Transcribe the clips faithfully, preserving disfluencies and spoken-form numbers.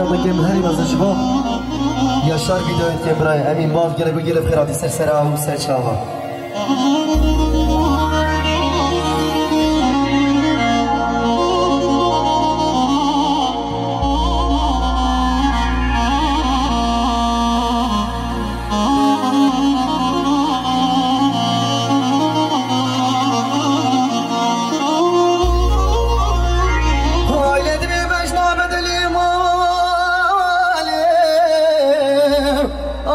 Dikim herî mezin ji bo Yaşar vîdeoyê dikim birayê. Emîn, bav gelek û gelek xêratî ser sera û ser çava. Aile dibê bejna bedilê malê.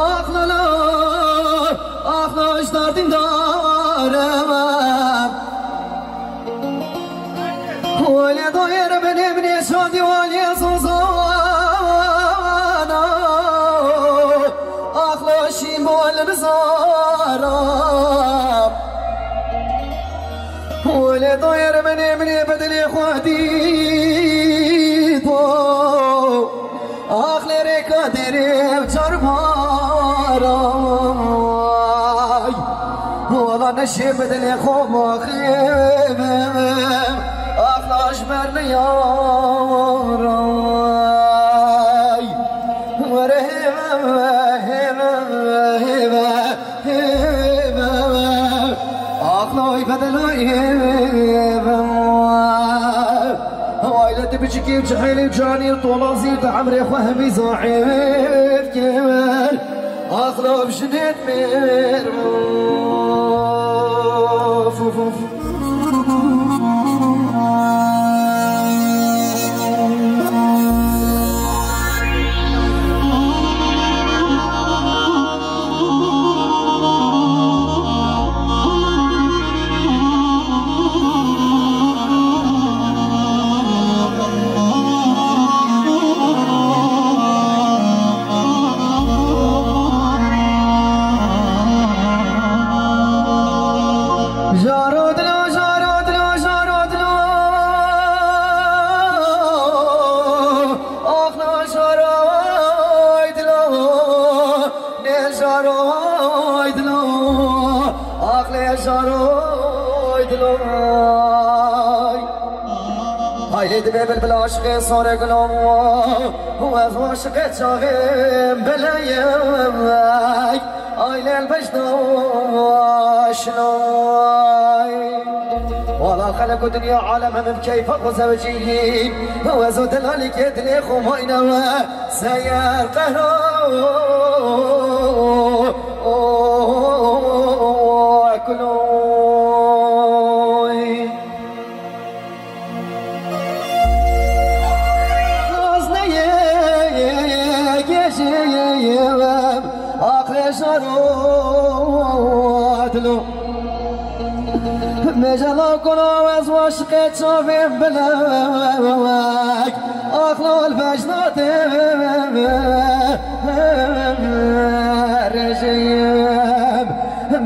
Ax lala, ax lala, ji derdîn darem. Wele doyer benê minê şadî walê zozana. Axlo şîn bol bizara. Wele doyer benê minê bedilê xwedî do. Ax lê rêka derê çarbaray. Wala neşê bi dilê xwe maxê. Ax la ji ber niyaray. Were hêve, hêve, hêve. Hêve, axloy bedeloy hêve. Aile tu biçikî û cihêlî û canî û tolazî tu emrê xwe hemî zahêv kir. Axlo bi jinê mêr. Uf, uf, uf. Jaro dilo, jaro dilo, jaro dilo. Axna jaro dilo. Ne jaro dilo. Axle jaro dilo. Haylê dibe bilbil aşiqê sore gulo. Û ez aşiqê çaxê beleyek. Aile el beş daşnay. Wala xelek û dinya alem hemim keyfa xwe zewcî. Û ez û delalîkê dilê xwe mayne we. Seyer qehra. Kuloy. Nazneyê gêjê wem axê jaro dilo. Mejela kona ez waşiqê çavên bilek. Axlal bejna te rejeyim.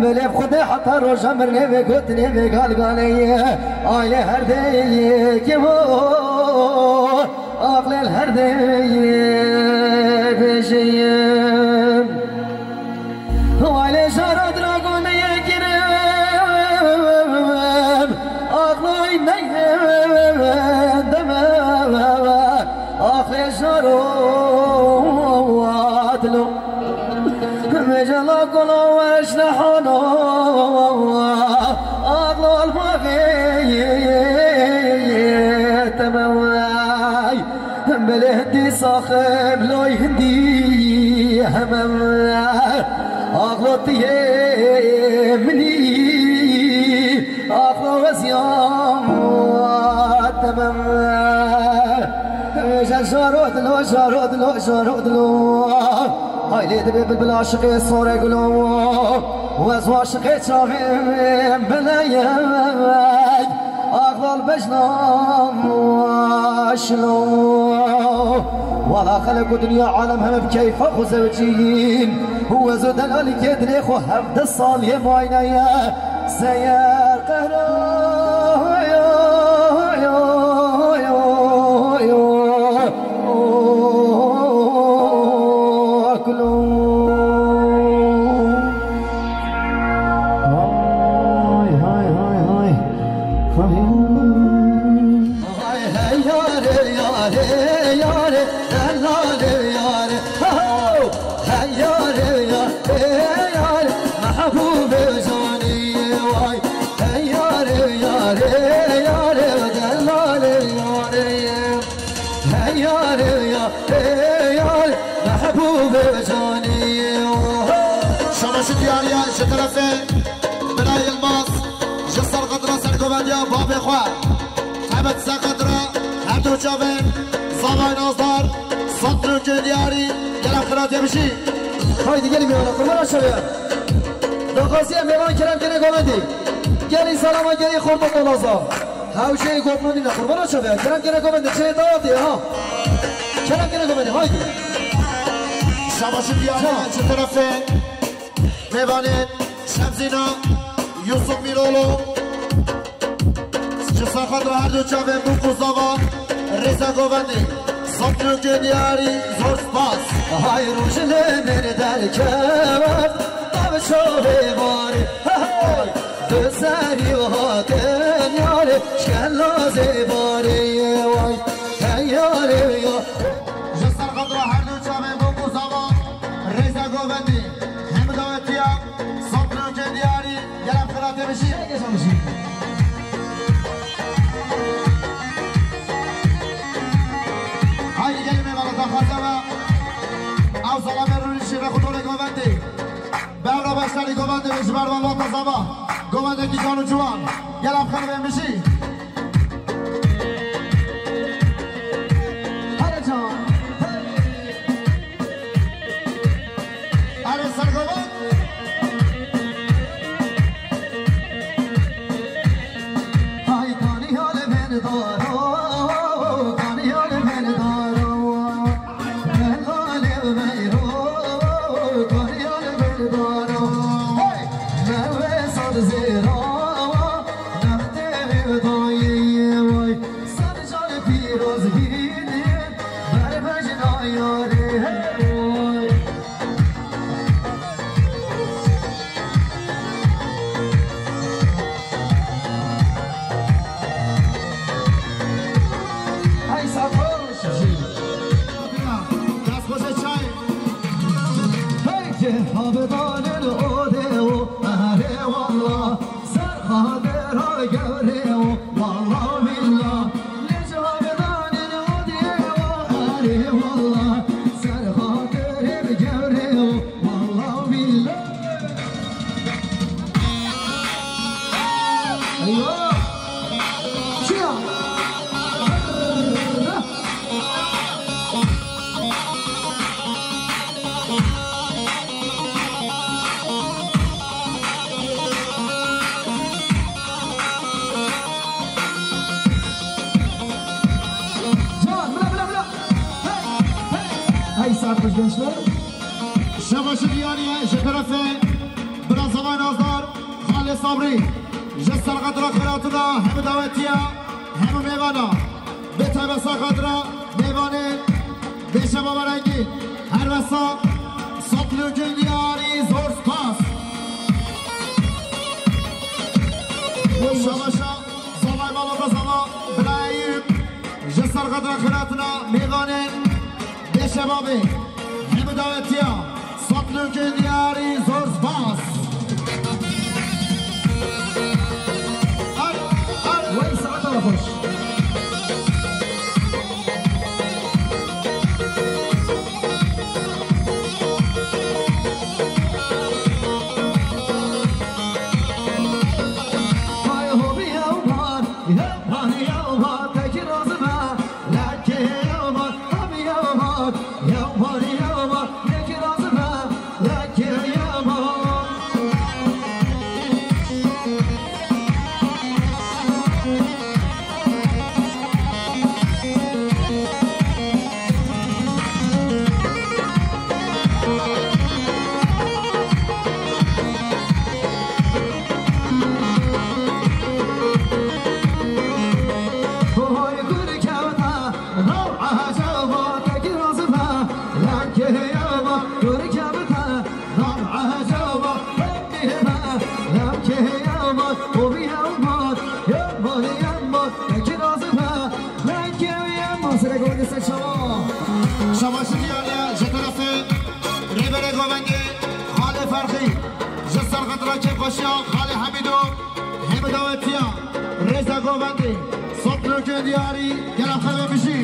Milê bi Xwedê heta roja mirinê vê gotinê vê galgaleyê. Aile her deyê kevo. Aqlê li her deyê bêjeyim. Aile jara dragoneyê girim. Aqlay neyê deme. Aqlê jaro dilo. Mejela kola weş nehano. Aqlo almağê temeway. Belê hindî saxim loy hindî hemem. Aqlo tiyê minî. Axlo weziyam temem. Jaro dilo, jaro dilo, jaro dilo. Haylê dibe bilbil aşiqê sore gulo. Wez aşiqê çavê beleyek. Axlo bejnam şilo. Wala xelek û dinya alem heme bi keyfa xwe zewcîn. Û ez û delalîkê dilê xwe hevdeh saliyê mayne ye. Seyer qehra. Kulo. Hay, hay, hay, hay. Hay, hey, yare, yare, yare, delal Ya, ey yar, mehbûbê canî, oh. Şabaşi diyariye ji terefê Bira Yilmaz, ji Serqedra sergovendiya babê xwe. Tebet Serqedra, her du çavên, zavay nazdar, sed rûkê diyarî, gelek xiratê bijî. Haydi gelin bir yana, kurban aşağıya. Daxwaziye mêvan kerem kene govendî. Gelin salama, gelin xorta dolaza. Hewşeyê govendî ne, kurban aşağıya. Kerem kene govendî, çê dawatê ha. Kerem kene govendî, haydi. Şabaşi diyariye, tamam, ji terefê mêvanê Şemzîna, Yusuf Mîrolo. Ji Serqedra her du çavên bûk û zava, rêza govendî, sed rûkê diyarî, zor spas. Hay roj li min derkevt, dev çavê barê. Hey, hey. Du serî hatin yarê, şkelazê barê, way. Hey yarê ya. Ji Serqedra her du çavên bûk û zava, rêza govendî, hem dawetiya, sed rûkê diyarî, gelek xiratê bijî. Gelek yaşamışsın. Haydi gelin eyvallah, daxwaze ve ew zalamê rûnişî ve xudolê govendî. Bevra başlarî govendê ve ji ber ve lota zava. Govendekî can û ciwan. Gelek xiratê bijî. Hadi can. Hey. Erê sergovend. Hay kanî hale mendaro, kanî hale mendaro. Mendale meyro, kanî hale mendaro. Hey! Meve sar zêra, nextê mevdayê way. Sercan pîroz bîne, berbej nayare hey oy. Hey, sarhoş. Dest xweş e çay. Hey, habedanın o de o, ehre valla. Ser xatira gewre o, walla billa. Lê cavidanên o dê o, erê walla. Ser xatirê gewre o, walla billa. Eyvah! Çiya! Can, bila, bila, bila. Hey, hey. Hey, saat baş gençler. Şebaşi diyariye, ji terefê Bira Zavay Nazdar, Xalê Sabrî, ji Serqedra Xiratina, hemû dawetiya, hemû mêvana. Bê taybet Serqedra, mêvanê, bê şeva me rengîn. Her wesa, sed lûkên diyarî, zor spas. Şebaşa, Zavay Mala Bezava, Bira Eyûp, ji Serqedra Xiratina, mêvanê, bê şeva bê. Hemû dawetiya, sed lûkên diyarî, zor spas. Ay, ay. Wey saeta we xweş. Hay hobi ya bar, ya bar, ya bar, tekir razime. Lekê ya bar, abi ya bar, ya bar, ya bar, ne kirazı be, lekê ya bar. Oy kurkevta. Nav eceba tekî razî be, lemkê yema, kurkevta. Nav eceba tekî be, lemkê yema, ovi yema, yema, yema, tekî razî be, lemkê yema. Sere govendê ser çava. Şabaşi diyariye, ji terefê rêberê govendê, Xalê Ferxî, ji Serqedra kêfxweşiya Xalê Hemîdo. Hemî dawetiya rêza govendê, sed lûkên diyarî, gela xelê bijî.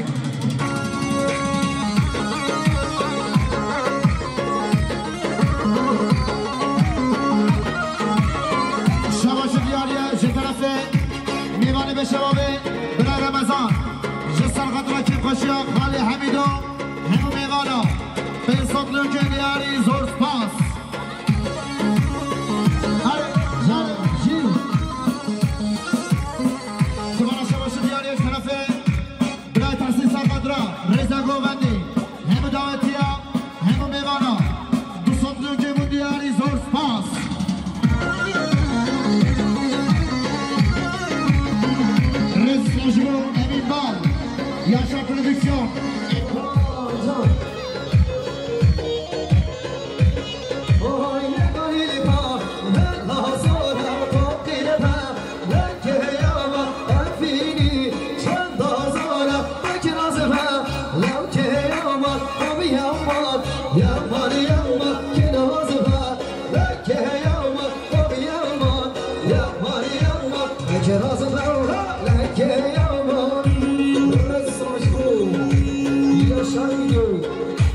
Yarî zor spas. Her car jî. Sibana şebaşi diyarê şerefê birayê Tahsîn Serqedra, rêza govendê, hemû dawetiya, hemû mêvana. Du sed nûkê bû diyarî zor spas. Rêz ji bo Emîn Bal, Yaşar Prodüksiyon.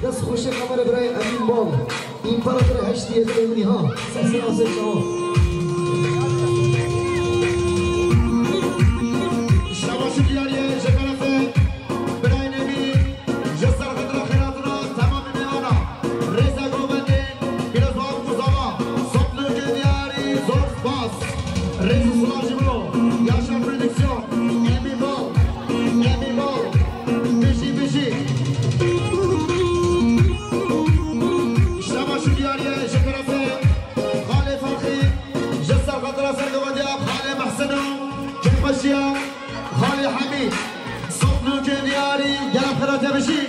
Dest xweşê kamera birayê Emîn Bal. Împaratorê heştî yê Êwnî ha. Sesê azê çawa. Şebaşi diyariyê ji kerefê birayê Nemî, ji serqedra xêratina temamê mêvana. Rêza govendê, pîrozbahî Muzava, sotnûkê diyarî zor spas. Rêz û silav ji bo Yaşar Prodüksiyon, Emîn Bal, Emîn Bal, bijî, bijî. Şebaşi diyariyê ji kerefê Xalê Ferxî, ji serqedra sergovendiya Xalê Mehsin û Kêfxweşiya Xalê Hemî. Sotnûkê diyarî, gelek xêra te bijî.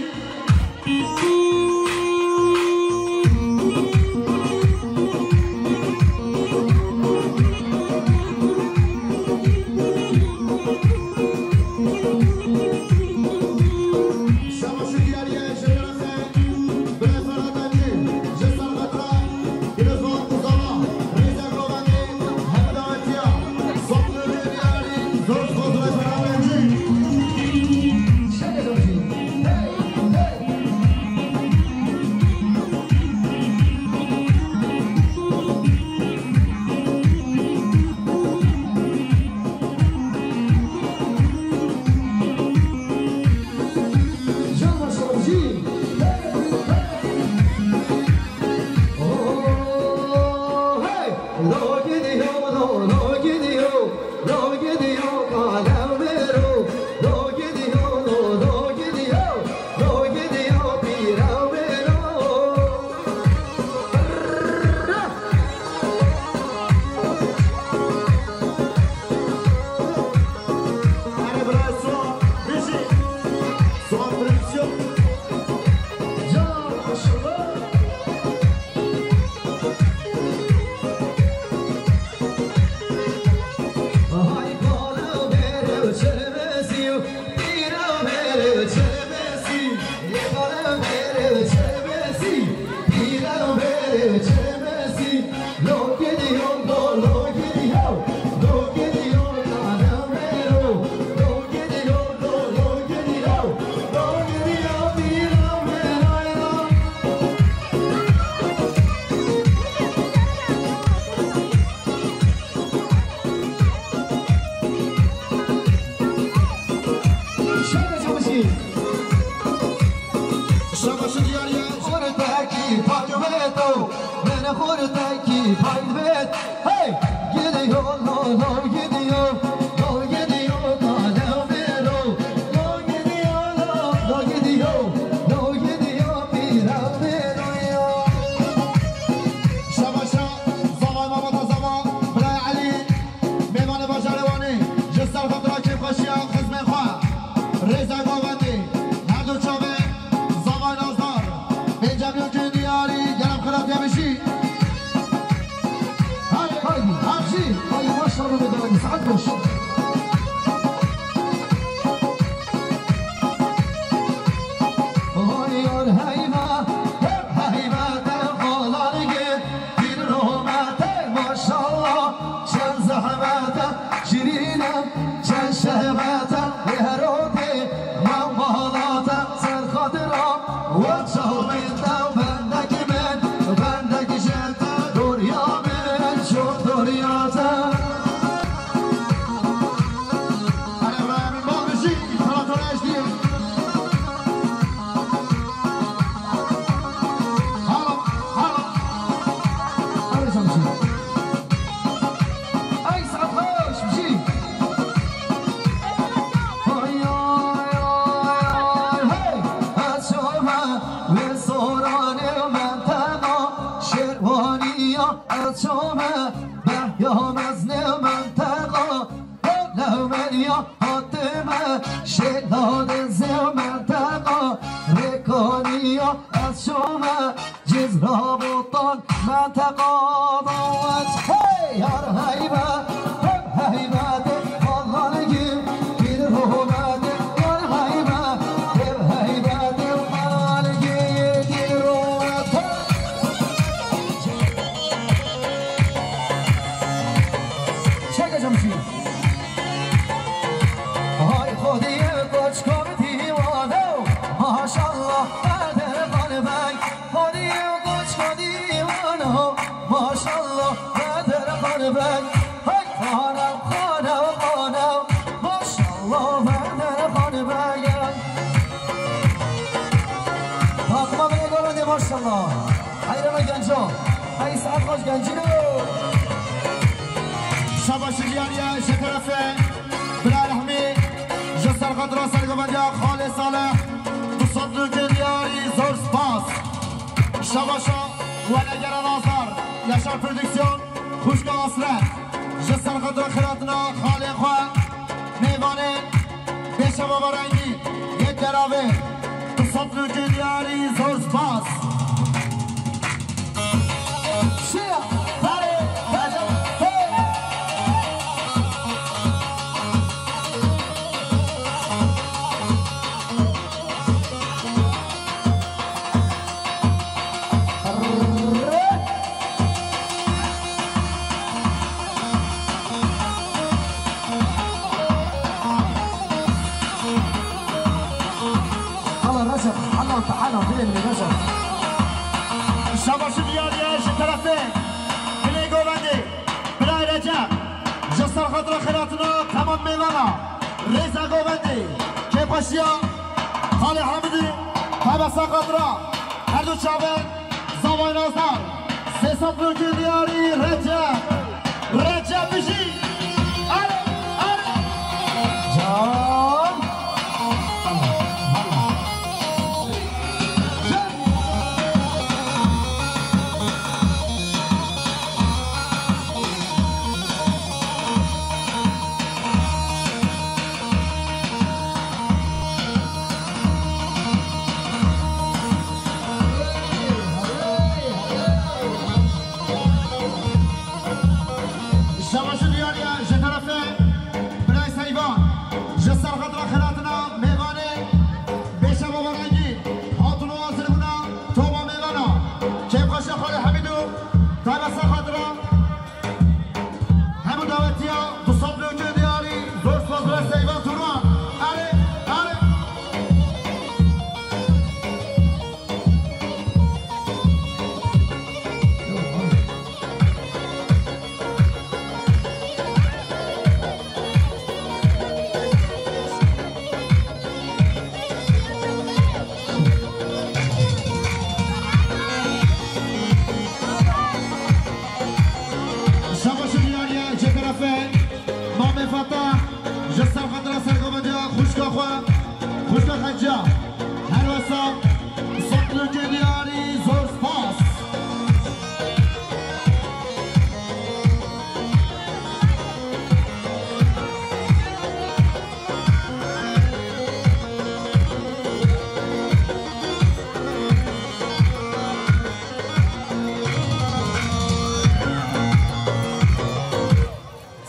Şebaşi diyariyê. Xurtekî pay ve to, min xurtekî pay ve. Hey! Gidiyor, lo, lo, gidiyor. Lo, gidiyor, lo, lo, gidiyor. Lo, gidiyor, lo, lo, gidiyor. Lo, gidiyor, pîra, pîra, ya. Şebaşa, zava, mama, zava, birayê Elî. Mêvanê bajarê Wanê, ji ser xatira kêfxweşiya xizmên xwe, rêza govendê, her du çavê zavay nazdar, Bencamin Gundiyarî, gelek xêra te bijî. Haydi, haydi, haydi, haydi, maşallah, be, be, saet boş. Oy, yar, heyva, hep heyva, te falan git. Pîr rûmete maşallah, çend zehmete, şîrîne, çend şehmete, lê herotê me malate, ser xatira we çavên te, bendek min, bendek ji te, doriya min, çok doriya te. Erê, Împarator Ejdî. Hala Li Soranê menteqa Şêrwaniya ez çome, Behya meznê menteqa Lewmeriya hatime, Şêladê zê menteqa Rêkaniya ez çome, Cizra Botan menteqa dawet. Hey yar heybe, hep heybetê Xalangî, pîr Rûmedê yar heybe, hep heybetê Xalangî, pîr Rûmedê. Çek hocam şunu. Hay Xwediyê koçkar dîwano, maşallah Bedirxan Beg. Xwediyê koçkar dîwano, maşallah Bedirxan Beg. Hay xanew, xanew, xanew, maşallah Bedirxan Beg. Takma bile göründü maşallah. Hayrana genco. Hey saat hoş gencino. Şabaşi diyariye ji terefê Bira Rehmî, ji ser xatira sergovendiya Xalê Salih, du sed nûkê diyarî zor spas. Şabaşa wenegera Nazar, Yaşar Prodüksiyon, xwişka Asret, ji ser xatira xiratina xalê xwe, mêvanê Bêşeva Varengî, yê deravê, du sed nûkê diyarî zor spas. Hala Recep, hala Teala bilin Recep. Şabaşi diyariye ji terefê Bilê Govendê, Birayê Recep, ji ser xatira xêratina temam mêvana, rêza Govendê, kêfxweşiya Xalê Hamidî, tabe ser xatira her du çavên Zavay Nazar, sê sed nûkê diyarî Recep. Recep bijî. Are, are. Can. Şabaşi diyariye ji terefê Birayê Seyvan, ji ser xatira xêratina mêvanê Bêşeva Varengî, hatûn û hazir bûna toma mêvana. Kêfxweşiya Xalê Hemîd û tabe ser xatira Hemû dawetiya du sed nûkê diyarî, zor spas Birayê Seyvan Turna. Erê, erê. Şabaşi diyariye ji terefê Mamê Fatah, ji ser xatira sergovendiya xwişka xwe, xwişka Xenciya. Her wesa, sed nûkê diyarî, zor spas.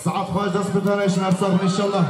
Saet xweş, dest bi tenê, ji her sax bin inşallah.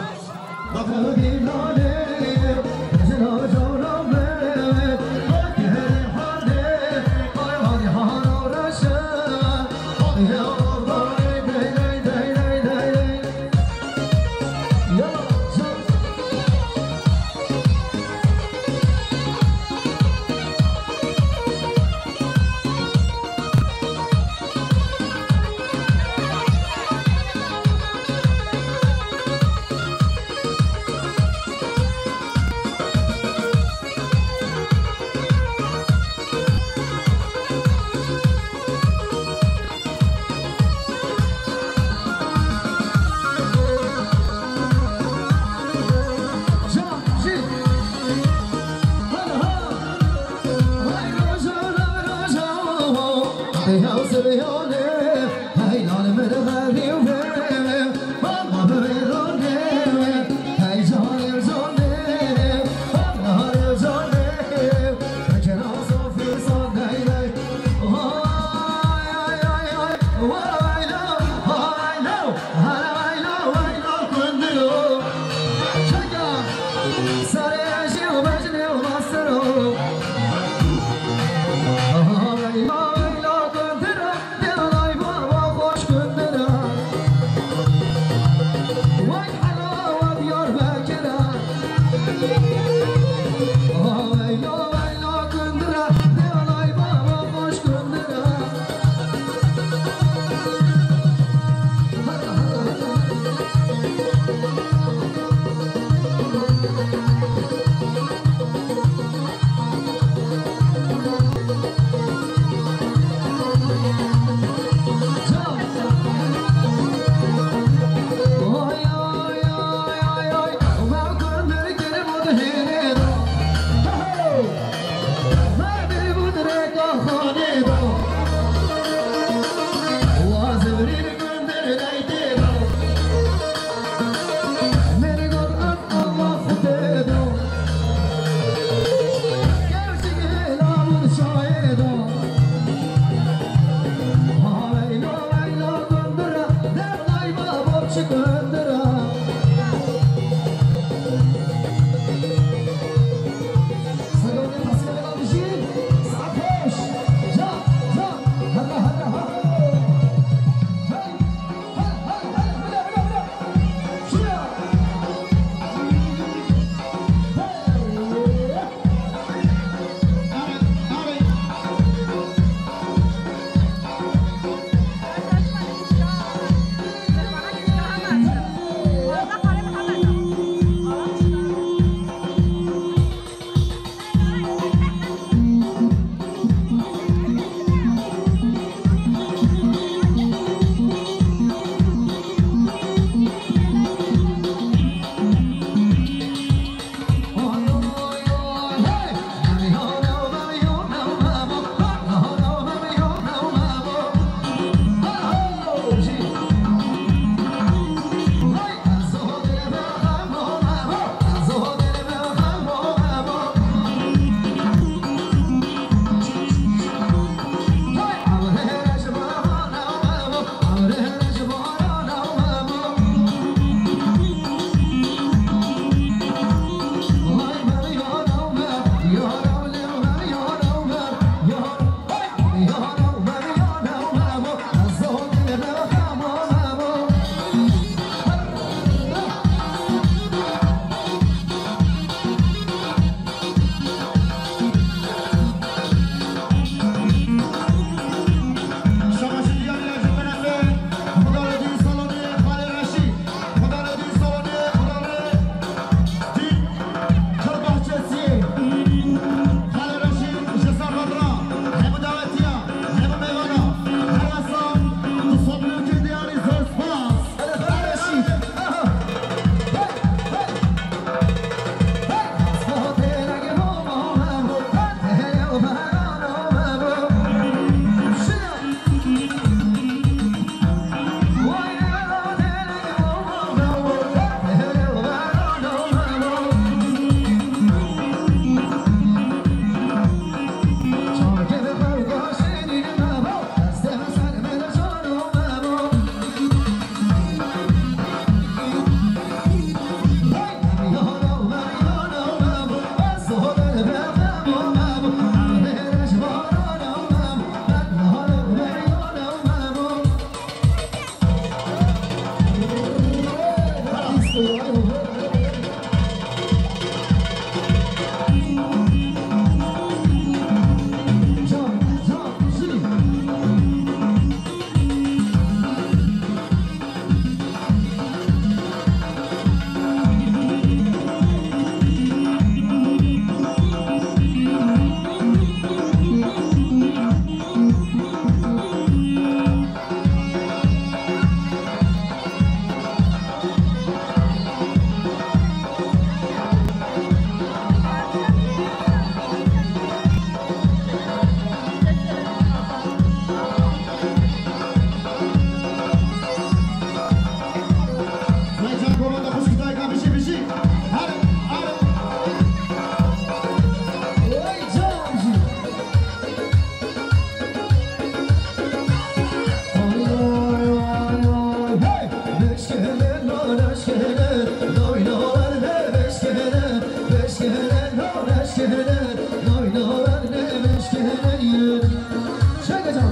Şevke can.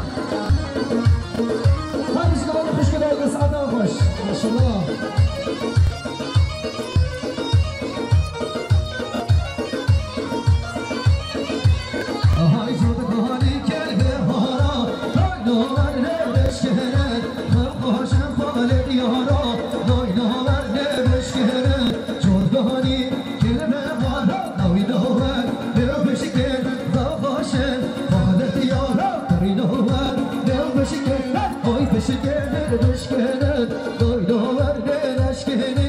Hadi şu kadar, hoş kadar, saate hoş. Maşallah. Hay zordani kelbe hara, hay dolar ne beşkere, hoşun Haled yara, doy dolar ne beşkere, zordani kelbe hara, doy dolar ne beşkere, hoşun Haled yara, doy dolar ne beşkere, oy beşkere, beşkere, doy dolar ne beşkere.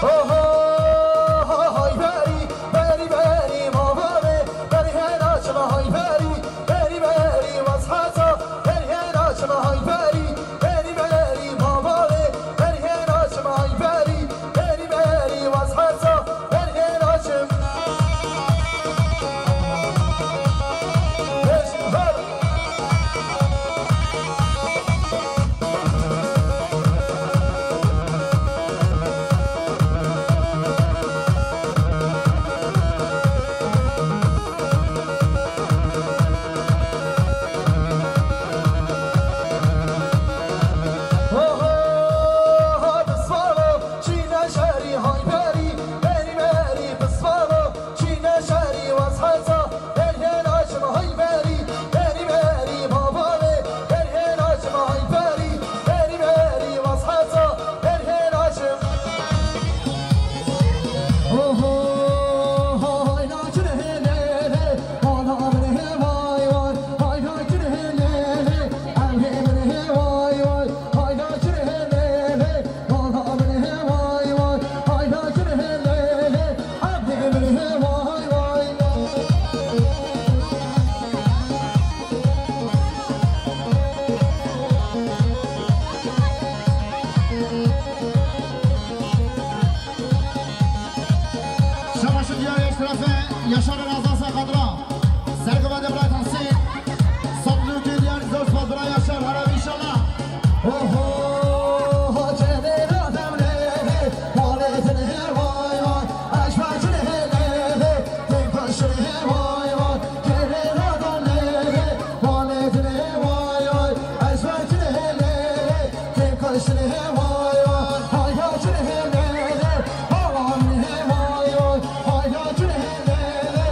Oho, hay berî, berî, berî, mavê, berî hêna çima hay berî, berî, berî, wezheta, berî hêna çima hay berî, berî, berî, mavê, berî hêna çima hay berî, berî, berî, wezheta, berî hêna çim. Beş, her. Oho, ha, bismalo, çîne şerî, hay berî, berî, berî, bismalo, çîne şerî, wezheta, berhêna çima, hay berî, berî, berî, babalê, berhêna çima, hay berî, berî, berî, wezheta, berhêna çim. Oho, hay naçine hê lê lê, ana min hê vay vay, hay naçine hê lê lê, ev hê min hê vay vay, hay naçine hê lê lê, ana min hê vay vay, hay naçine hê lê lê, ev hê min hê vay vay. Şabaşın diya eşrefe, Yaşar Razasa Kadra. Sergıva de Bray Tahsin. Satlı Tüdyan Zor Fazla Yaşar Harabi inşallah. Oho, ha, çevir adem le, le, vay, vay, vay, vay, aşk başını hele, le, tek başını he, vay, vay, çevir adam le, le, vay, vay, vay, vay, aşk başını hele, le, tek başını he, vay, vay, hay, hay, şunu hele, le, havan he, vay, vay, hay, hay, şunu hele, le,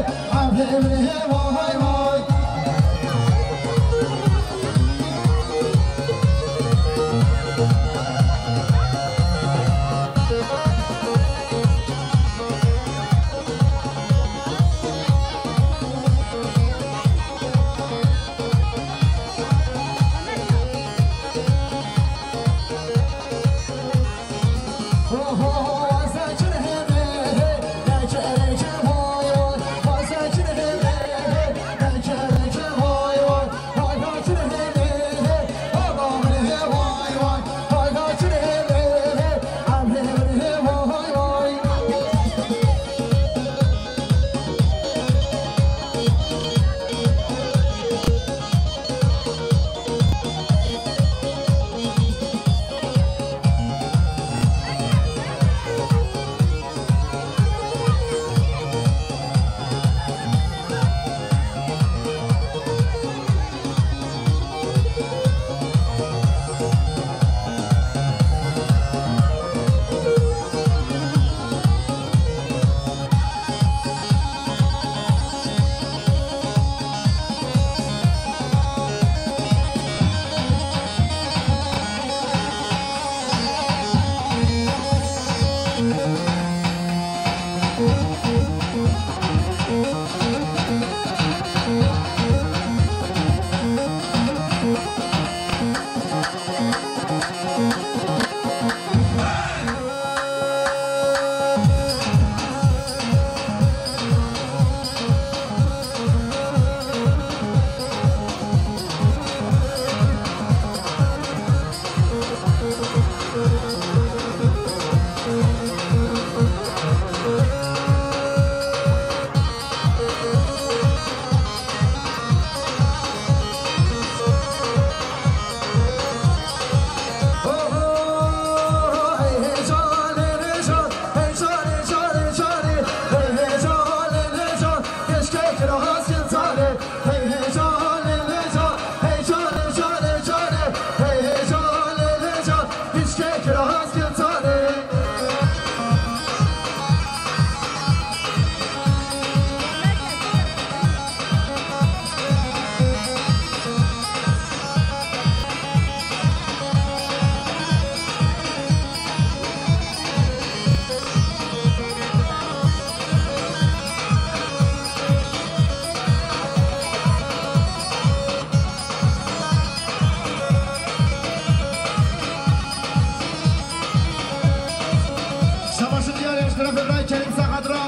Şerefê birayê Kerîm Saqat ra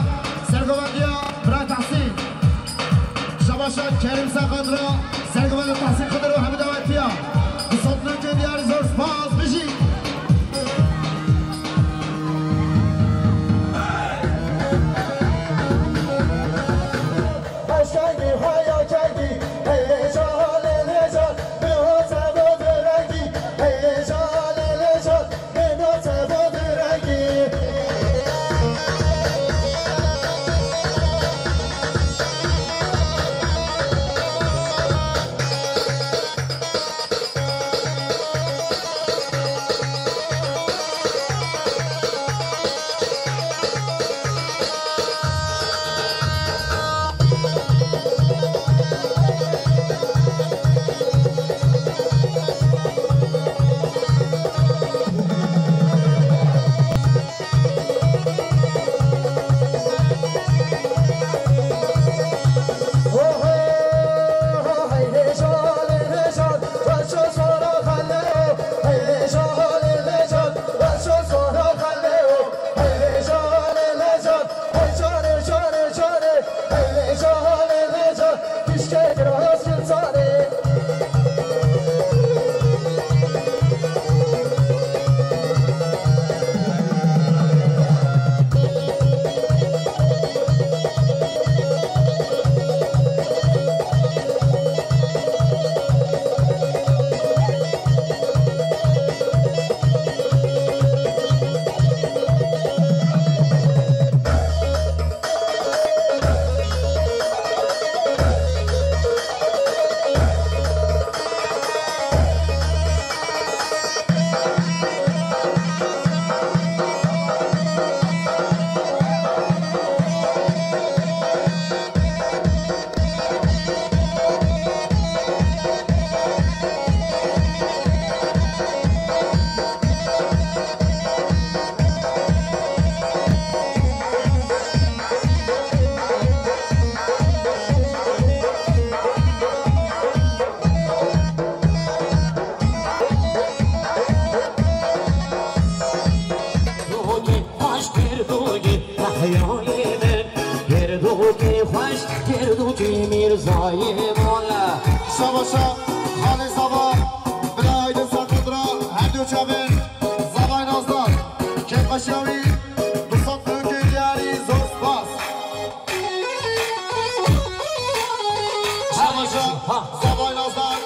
sergovendiya birayê Tahsîn. Şabaşa Kerîm Saqat ra sergovendiya Tahsîn Xidir û hemî dawetiya. Bi sed nokê diyarî zor spas bijî. Dûkî xweş kir dûkî, ehyayê min. Kir dûkî xweş kir dûkî, Mîrzayê Mola. Şabaşa Xalê Zava, birayê Aydin Saqat ra her du çavên Zavay Nazdar. Kêfxweşiya wî du sed nokê diyarî zor spas. Şabaşa Zavay Nazdar,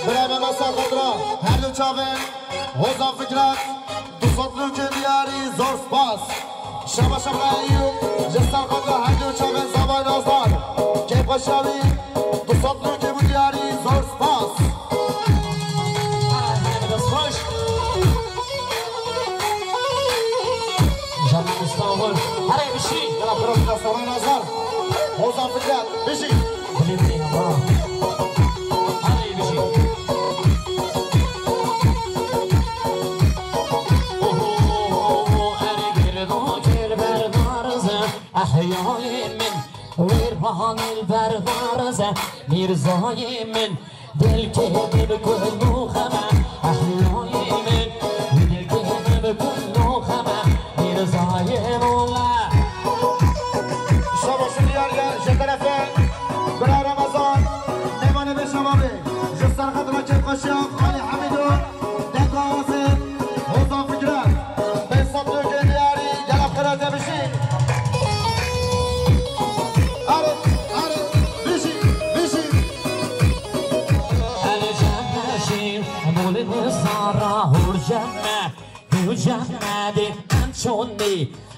birayê Mehmet Saqat ra her du çavên Hozan Fikret. Du sed nokê diyarî zor spas. Şabaşa birayê Eyûb, ji Serqet re her du çavên Zavay Nazdar. Kêfxweşiya wî du sed nokê bû diyarî zor spas. Dest xweş. Canım İstanbul. Herê bijî. Yala pira pira Zavay Nazdar. Hozan Fikret, bijî. Bilî bilî, ha. Herê bijî. Oho, erê girdo kir berdarize, ehyayê min. Wêr bahanî berdarize, Mîrzayê min. Dilkê min bi kul û xeme, ehyayê min. Dilkê min bi kul û xeme, Mîrzayê Mola. Şabaş û diyariye ji terefê bira Remezan, mêvanê bê şebabê, ji Serqet re kêfxweşiya Xalê Hemîdo, Deka Azê, Hozan Fikret, pênc sed nokê diyarî, gelek qirete bijî. Erê, erê, bijî, bijî. Erê cem meşîn, molê sara hor cem me, hor cem me de em çon nê,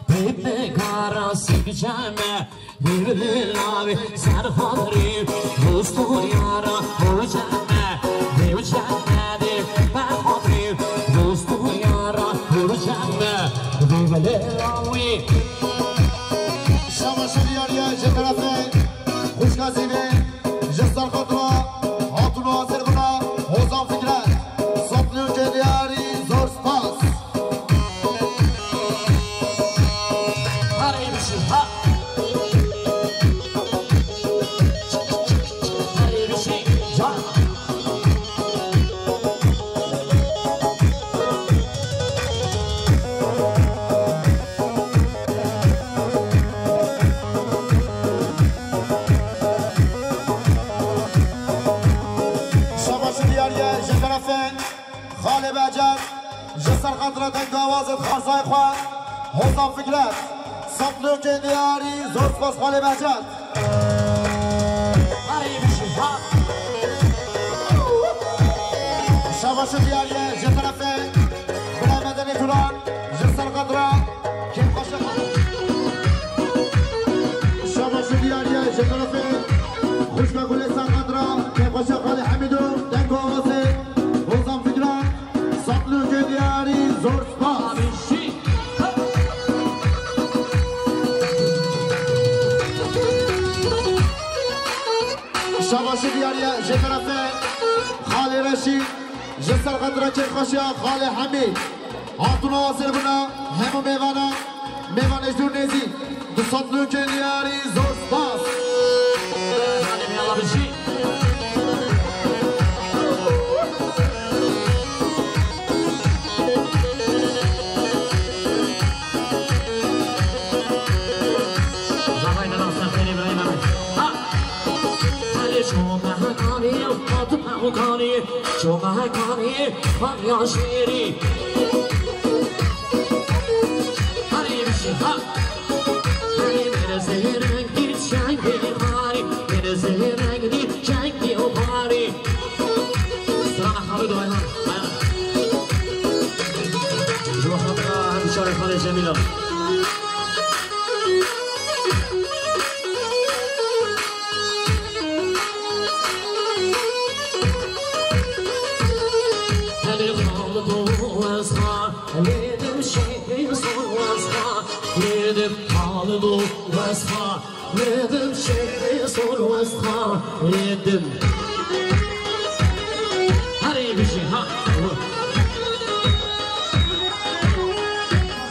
pê me gara sik cem me. Dêvlê lavê ser xatirî, dost û yara hoceme. Dêvceme dê ber xatirî, dost û yara hoceme. Dêvlê lavê. Şabaş û diyariye ji terefê xwişka Zîvê, ji ser xatira hatûna Azêrbina Hozan Fikret. Sed nokê diyarî zor spas. Her ê bişî, ha. Her ê bişî, can. Xarzay xwe, Hozan Fikret, Satlokê diyarî, zor spas xalê Behcet. Herî bijî, ha. Şabaşê diyarî ji terefê Birayê Medenî Turan, ji Serqedra, kêfxweşe xwe. Şabaşê diyarî ji terefê xwişka Gulê Serqedra, kêfxweşe xalê Hemîdo, deng û awazê Hozan Fikret. Satlokê diyarî, zor spas. Şabaşê diyarî ye ji terefê xalê Reşîd, ji Serqedra kêfxweşiya xalê Hemî. Hatûna asir bûna hemû mêvana, mêvanê ji dûr nêzî. Du sed lûkên diyarî, zor spas. Hadi bir yallah bir şey. Zavay da nasıl seni İbrahim abi. Ha! Hadi şu mehakanı, hadi mehakanı, şu mehakanı, bak ya şiiri. Hadi bir şey, ha! Hadi bir zehir. Çengê xarî, bêrê zehê rengî, çengê xarî. Strana xarî do ayhan, ayhan. Ji bo xatira hemşarê xalê Cemîla. Helê xalid û wezxa, lêdim şehê sol wezxa, lêdim xalid û wezxa. Lêdim şêrê sor wesxa lêdim. Herê bijî ha.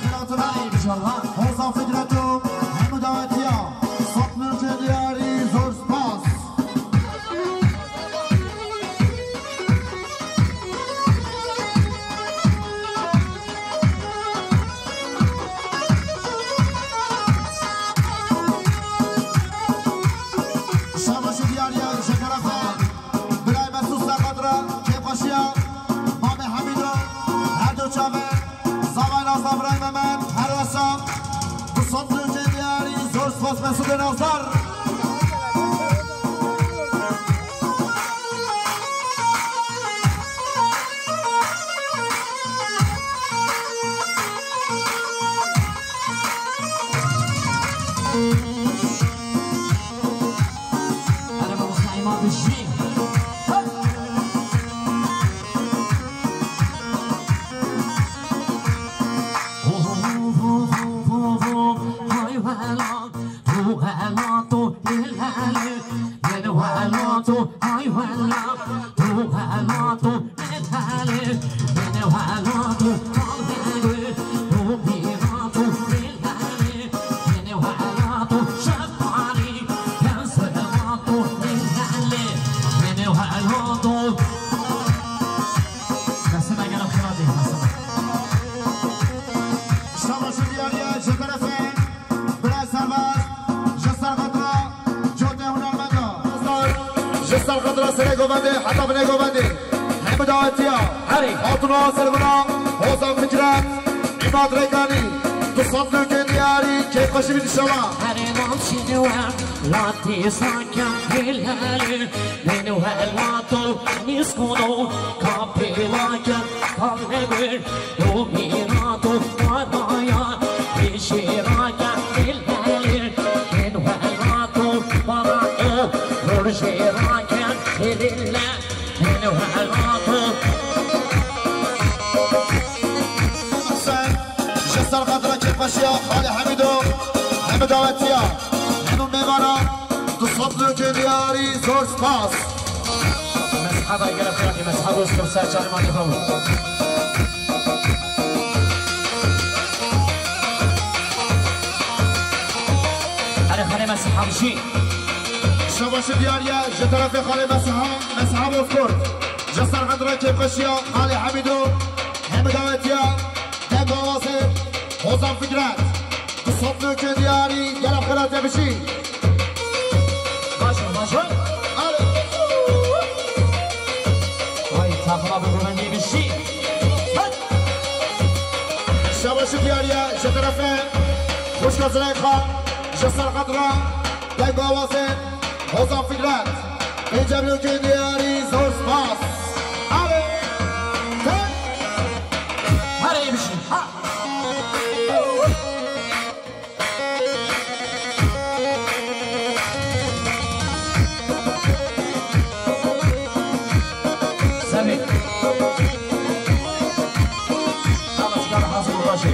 Xêratina înşallah. Hozan Fikret û hemû dawetiya. Sed milkê diyarî, zor spas. Şabaşê diyarî ye ji terefê birayê Mesûd Serqedra, kêfxweşiya Mamê Hemîdo, her du çavên zavayê Nazdar birayê Mehmet, her wesa. Du sed lûkên diyarî, zor spas Mesûdê Nazdar. Hele mamosta Îmam bijî. Hay welat, tu welat û hilelê, min welat û hay welat, tu welat û hilelê, min welat û hilelê, tu mîrat û hilelê, min welat û şefarî, min welat û hilelê, min welat û. Destê me gelo xêra dê, destê me. Şabaşê diyarî ye ji terefê Birayê Serbest, ji Serqedra, cotê hunermenda. Ji Serqedra serê govendê heta binê govendê. Hemû dawetiya. Herê. Hatûna Serbina, Hozan Fikret, Îmad Rekanî. Du sed lûkên diyarî, kêfxweşî bî înşallah. Herê navçî we, latî sakin hilelê. Min welato nîskûno kapêlake kavnegir û mîrato paraya hêjêrake hilelê. Min welato para o rojêrake hilile. Min welato. Sen ji Serqedra kêfxweşiya xalê Hemîdo, hemû dawetiya, hemû mêvana. Du sed lûkên diyarî, zor spas. Mezheba gelek xêr, mezheba Bozkurt ser çarê malê xwe bû. Erê xalê mezheba bijî. Şabaşê diyarî ye ji terefê xalê mezheba, mezheba Bozkurt. Ji Serqedra kêfxweşiya xalê Hemîdo, hemû dawetiya. Deng û awazê Hozan Fikret. Du sed lûkên diyarî, gelek xêr hatiye bijî. Baş ol, baş ol. Alo. Vay, takıma bu govendî bijî. Hadi. Şaba Ji terefê xwişka Zileyxa, ji Serqet re, dengawazê Hozan Fikret, pênce blokên diyarî, zor spas. Erê, te, herê bişî. Ha! Semê. Ama çıkar hazır uğraşı.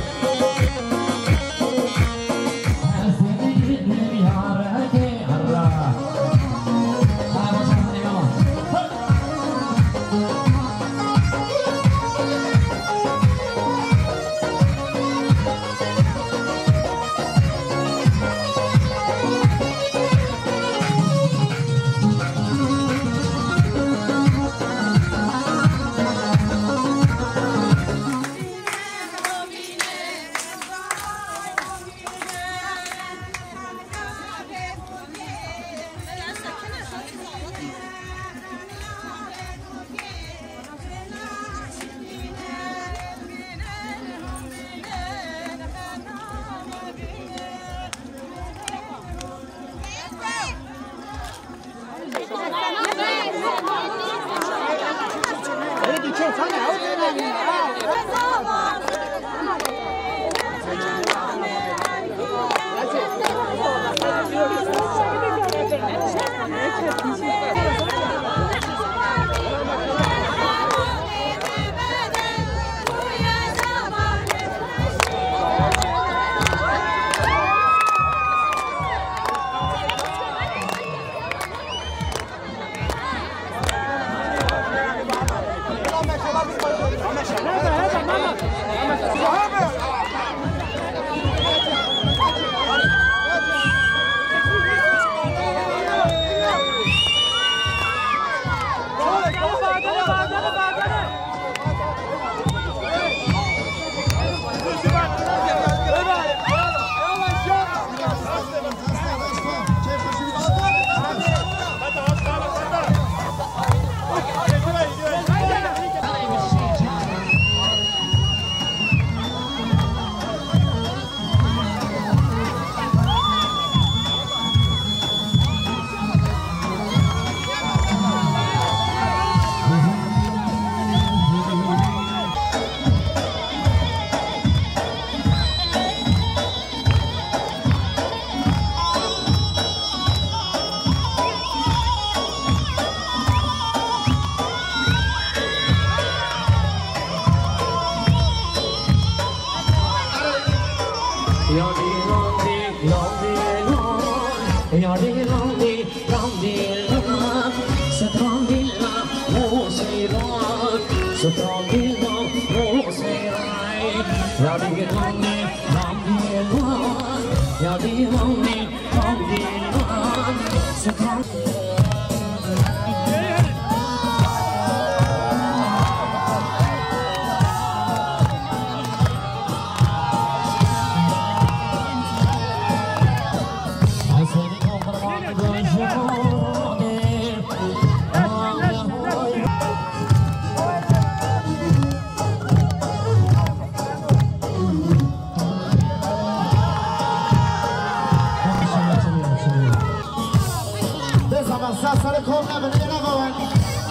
Bêzama ser serê kom nebin, ê navawin.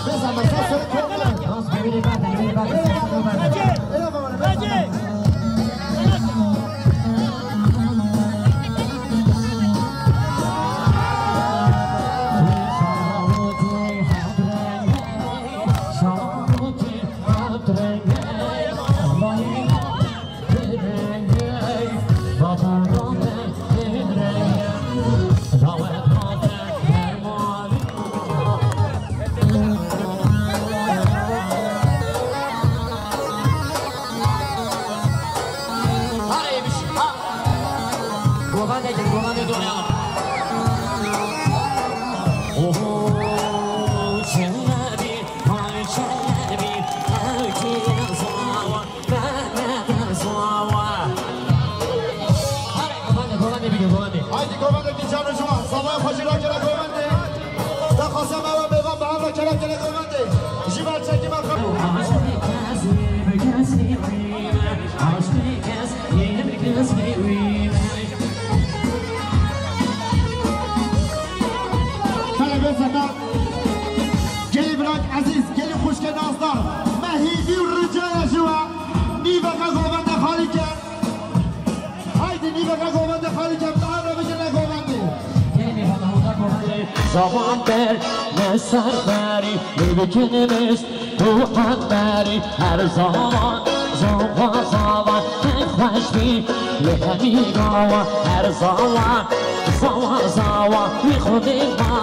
Bêzama ser serê kom nebin. Rast, bêrê berdin, bêrê berdin, ser serê kom nebin. Ê navawin, bêzama. Govende gel, govende doğru yalan. Oho, çelebi, ay çelebi, ay çelebi. Hadi govende bigir, govende. Haydi govende bir canı şu an. Sabah Hacı Rakı'na govende. Da kasem ava beyvan bahar Rakı'na gene govende. Jiber çekime kapı. Aşk bir kez, yeni bir kez, yeni bir kez, yeni bir kez. Xalî Kevdar re bijîne govendî. Zaman ber ne serberî, li bikin mist û hemberî her zaman. Zawa zawa ne xweş bî, li hemî gawa her zawa. Zawa zawa wî xwedê ma,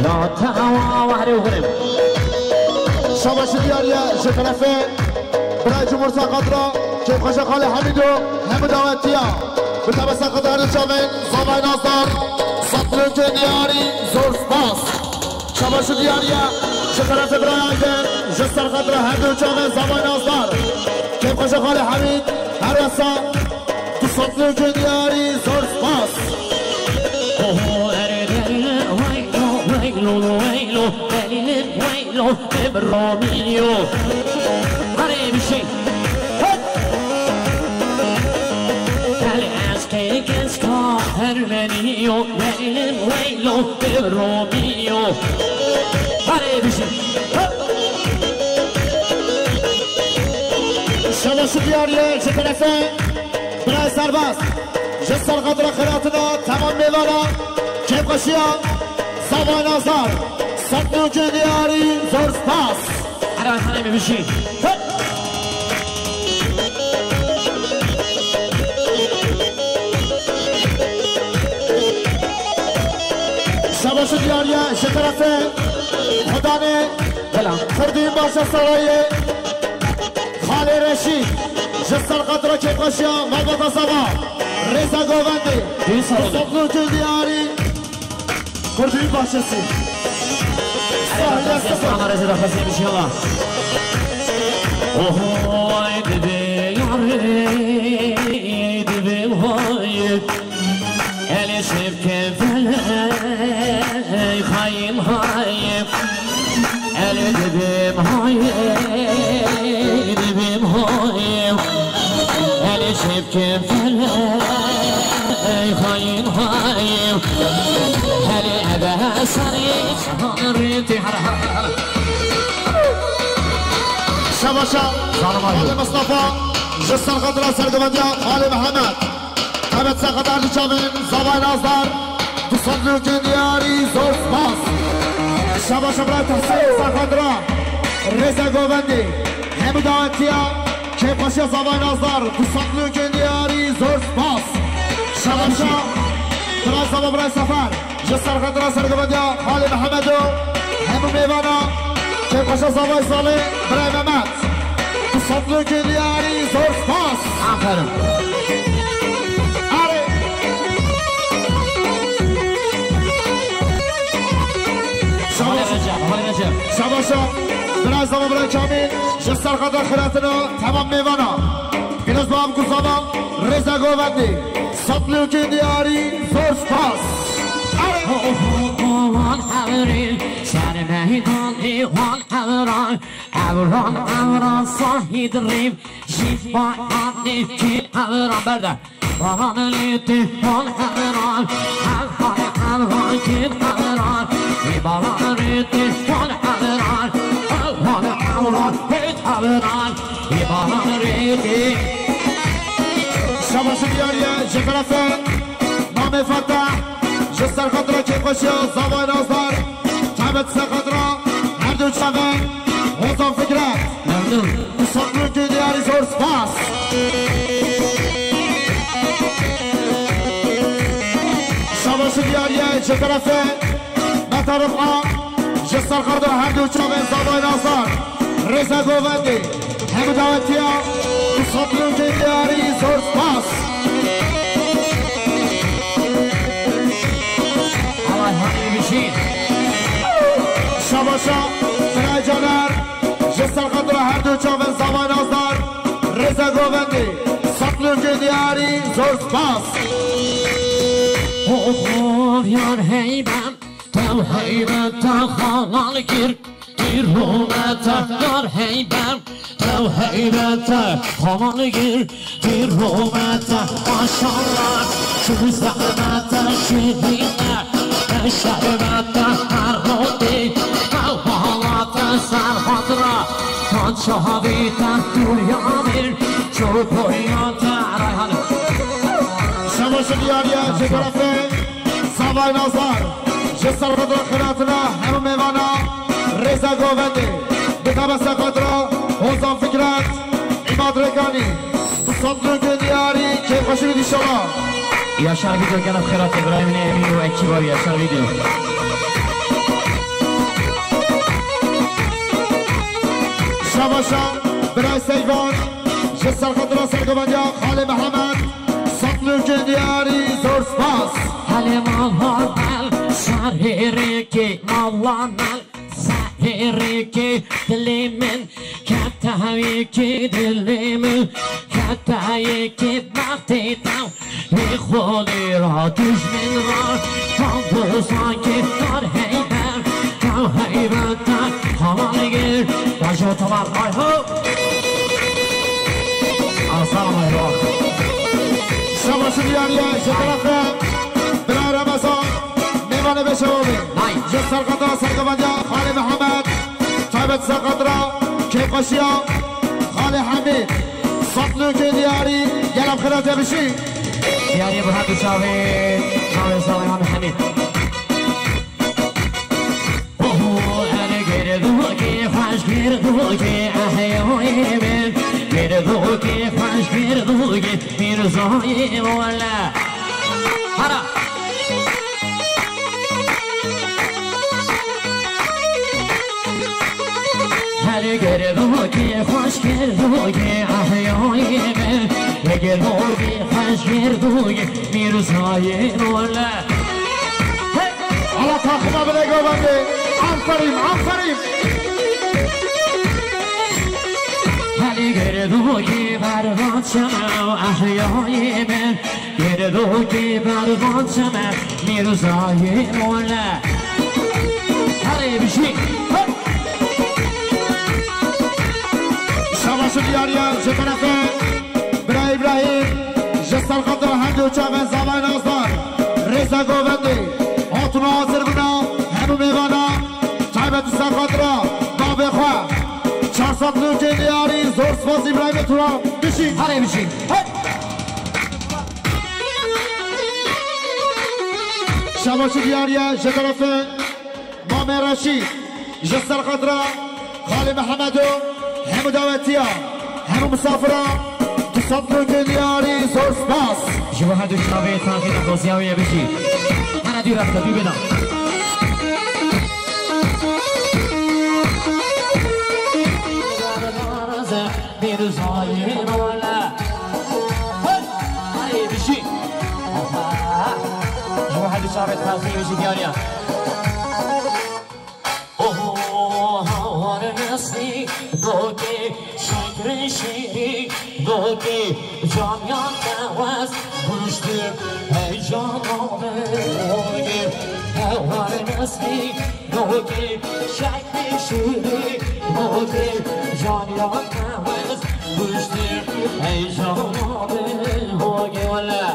ya tewa were werim. Şabaşi diyariye ji terefê Birayê Cumhur Serqet re, kêfxweşa Xalê Hemîdo, hemû dawetiya. Bi tebesa qedarê çavên zavay nazdar, sed lûkên diyarî, zor spas. Şabaşi diyariye ji terefê birayê Ayder, ji Serqet re her du çavên zavay nazdar. Kêfxweşa Xalê Hemîd, her wesa, du sed lûkên diyarî, zor spas. Oho, ere, ere, weylo, weylo, weylo, delîlim, weylo. Romeo. Hadi bir şey. Hey! Gel eski genç kahramanı yok, benim Romeo. Hadi bir şey. Hey! Şabaşi diyariye ji terefê Birayê Serbest. Ji Serqet re xiratina temam mêvana. Kêfxweşiya zavay nazdar. Sed lûkên diyarî, zor spas. Her Ayhanê min bijî. Hey! Şabaşi diyariye ji terefê Xudanê. Bela. Xurdî Başa Sarayê. Xalê Reşîd. Ji Serqet re kêfxweşiya malbata zava. Rêza govendê. Dîsa oldu. Sed lûkên diyarî. Kurdî Bahçesi. Sahile sıfır. Ama rezil affetsin inşallah. Ohoy dibê yarê, dibê vay. Elê şevke feley, hayim hayim. Elê dibim hayim, dibim hayim. Elê şevke feley, hayim hayim. Elê eve sarı çağırı tihar. Şabaşa. Zalim abi. Hadi Mustafa. Ji Serqet re sergovendiya Xalê Mehmet. Temet Serqet her du çavên zavay nazdar. Du sed lûkên diyarî, zor spas. Şabaşa bira Tehsîn Serqet re. Rêza govendî. Hemû dawetiya. Kêfxweşiya zavay nazdar. Du sed lûkên diyarî, zor spas. Şabaşa bira zava bira Sefer. Ji Serqet re sergovendiya Xalê Mihemedo, hemû mêvana, kêfxweşa zavay Salê, birayê Mehmet. Du sed lûkên diyarî, zor spas. Aferin. Arê. Şabaş. Xalê Recep, Xalê Recep. Şabaşa. Birayê zava birayê Kamîl, ji Serqet re xiratina temam mêvana. Pîroz bav ku zava, rêza govendî. Sed lûkên diyarî, zor spas. Oho, oho, oho, hevrî, ser meydan ê wan hevra, hevran, hevra, sahîd rîv, jî bayanê kî hevra berde. Baran lê tê wan hevra, hevran, hevra, kî hevra, jî baran lê tê wan hevra, hevran, hevra, kî hevra, jî baran lê tê. Şabaşi diyariye, ji terefê Namê Fetah, ji Serqet re kêfxweşiya zavay nazdar, Temet Serqet re, her du çavên, Hozan Fikret. Memnun. Du sed lûkên diyarî, zor spas. Şabaşi diyariye, ji terefê Meta Rif'a, ji Serqet re her du çavên zavay nazdar, rêza govendî. Hemû dawetiya, du sed lûkên diyarî, zor spas. Allah hemî bijîn. Şabaşa, birayê Caner, ji Serqet re her du çavên zavay nazdar, rêza govendî, sed lûkên diyarî, zor spas. Ho, ho, yar heybem, tev heybeta halal gir. Dîromete yar heybem, tev heybete halal gir. Dîromete maşallah, şu zehmete şirîne, ne şerbete her rodê, ne halate Serqet ra, kan çavîte dûrya mir, ço koyate Reyhan. Şema Şibiyariye ji terefê Zavay Nazar, ji ser xetra xiratina hemû mêvana rêza govendê, bi tabesa xetra Ozan Fikret, Îmad Rekanî, bi sed lûkê diyarî kêfxweşî dîşewa. Yaşar Video gene xerat Îbrahîm Neemî û ekîba wî Yaşar Video. Şabaşa, birayê Seyvan, ji ser xetra sergovendiya Xalê Mihemed, sed lûkê diyarî zor spas. Helê mala mel, şarê rêkê, mala mel, serê rêkê, dilê min, ketayekê dilê min, ketayekê bextê te, wê xolê ra dijmin ra, tam bo sankê dar heyber, tam heybet te, xamal gir, bajo tamam, ay ho. Aslan Mehran. Şabaşi diyariye ji terefê Bira Remezan, mêvanê bêşevabê. Nay. Ji ser xetra sergovendiya Xalê Mihemed, taybet ser xetra kêfxweşiya Xalê Hemîd. Sed lûkê diyarî, gelek xira te bişî. Diyarî bi her du çavê, çavê sağ Îmam Hemîd. Oho, ene girdokê xweş, girdokê ehyayê min, girdokê xweş, girdokê Mîrzayê wele. Hara. Her girdokê xweş, girdokê ehyayê min, girdokê xweş, girdokê Mîrzayê wele. Hey! Ala takıma bile govendê. Aferin, aferin. Helê girdokê berbat çeme û ehyayê min. Girdokê berbat çeme Mîrzayê wele. Herê bijî. Hey! Şabaşi diyariye ji terefê Bira Îbrahîm, ji ser xetra her du çavên Zavay Nazdar, rêza govendê, hatûna hazir bina, hemû mêvana, taybet ser xetra bavê xwe. Çar sed lûkê diyarî, zor spas Îbrahîmê Turan, bijî. Herê bijî. Hey! Şabaşi diyariye ji terefê Mamê Reşîd, ji ser xetra Xalê Mihemed û hemû dawetiya, hemû misafira, du sed lûkê diyarî, zor spas. Ji bo her du çavê taxî nexweziya wê ye bijî. Hene dû rexte, dû bêda. Mîrzayê wele. Hey! Hey, bijî. Ji bo her du çavê taxî bijî diyariya. Oho, hawar nesî, dokê şekrê şîrî, dokê camiya tewez, kuştir heycana ve olgê. Hawar nesî, dokê şekrê şîrî, dokê camiya tewez, kuştir heycana ve olgê wele.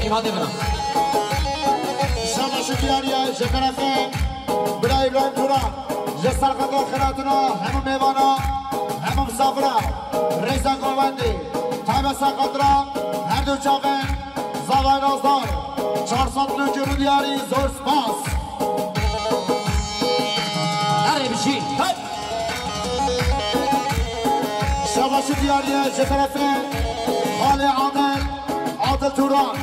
Îmadê bira. Şabaşi diyariye ji terefê Bira Îbrahîm Turan, ji ser xetra xiratina hemû mêvana, hemû misafira, rêza govendê, taybet ser xetra her du çavên Zavay Nazdar, çar sed lûkê diyarî, zor spas. Erê bijî. Hey! Şabaşi diyariye ji terefê Xalê Adil, Adil Turan,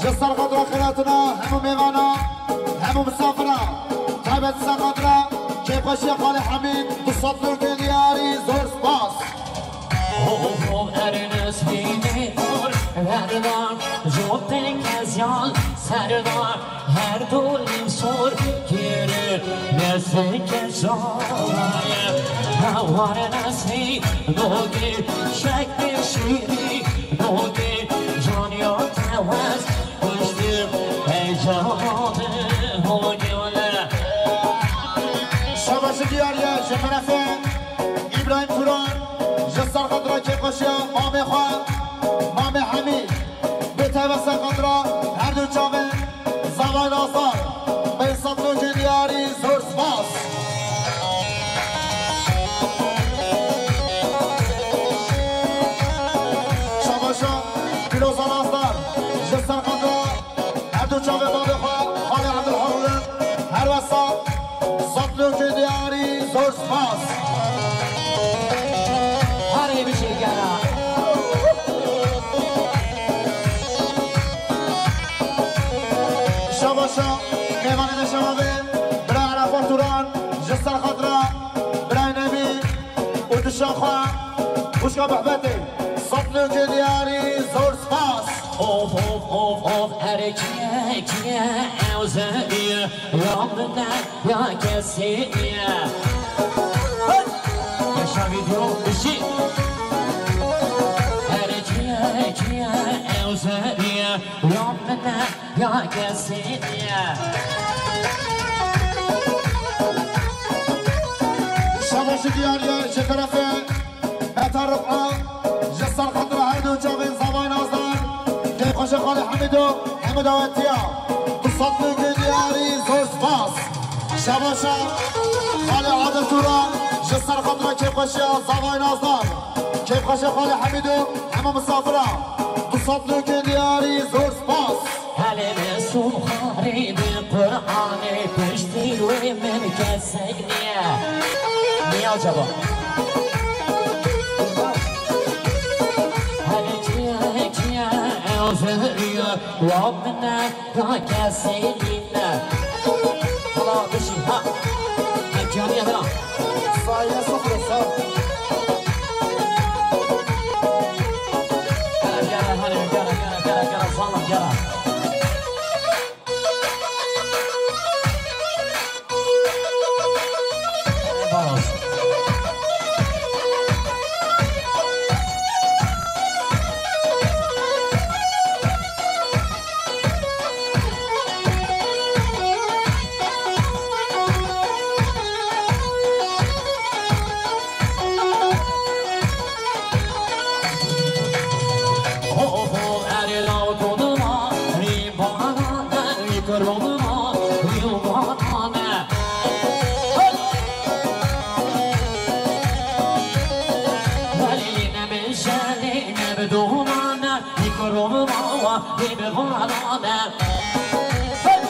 ji ser xetra xiratina hemû mêvana, hemû misafira, taybet ser xetra kêfxweşiya Xalê Hemîd, du sed lûkê diyarî, zor spas. Hov, hov, Ernest Bînê kor, verdar, cotek ez yal, serdar, her dolim sor, kiri, neseke şaraye, hewar nesî, dogi, şekli şiri, dogi, caniya tewez, kuştir, heyecanı, hogi wele. Şabaşi diyariye, ji terefê Îbrahîm Turan, ji ser xetra kêfxweşiya mamê xwe, mamê Hemî, bi taybet ser xetra her du çavên Zavay Nazar, pênc sed lûkê diyarî, zor spas. Şabaşa, pîroza Mêvanê de şeva vê, bira Erefa Turan, ji ser xatira birayê Nemî û dişa xwe, xwişka Mehmetê, sed nûkê diyarî, zor spas. Of, of, of, of, erkek ye, ew zerî ye, ya min e, ya kesî ye. Hey! Yaşa video, işi. Erkek ye, ew zerî ye, ya min e, ya kesî ye. Şabaşi diyar ye, ji terefê Meta Rif'a, ji ser xatira her du çavên zavayê nazdar, kêfxweşê xalê Hemîdo, hemû dawetiya. Du sed nûkê diyarî, zor spas. Şabaşa xalê Adil Turan, ji ser xatira kêfxweşiya zavayê nazdar, kêfxweşê xalê Hemîdo, hemû misafira. Du sed nûkê diyarî, zor spas. Helê me sûxarî bi Qur'anê, piştî wê min kesek niye. Niye acaba? Helê kiye, kiye, ew zerî ye, ya min e, ya kesî nîne. Hala bişî, ha. Mekaniye bira. Saye sıfır, sağ. Gera, gera, hele, gera, gera, gera, gera, zalim, gera. Ho, ho, erê law koduma, rî bana, rî kiroma, rî bana. Hey! Welî ne min jenê ne bi domane, rî kiroma, rî bi bana. Hey!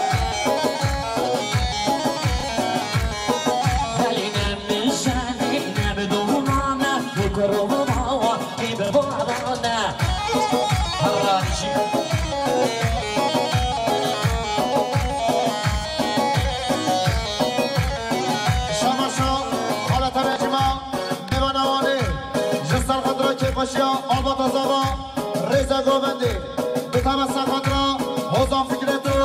Welî ne min jenê ne bi domane, rî kiroma, Ê bi barane. Herra jî. Şamaşo, xaleta Necma, mêvana Wanê, ji ser xatira kêfxweşiya Albata Zava, rêze govendê, bi tabe ser xatira Hozan Fikret û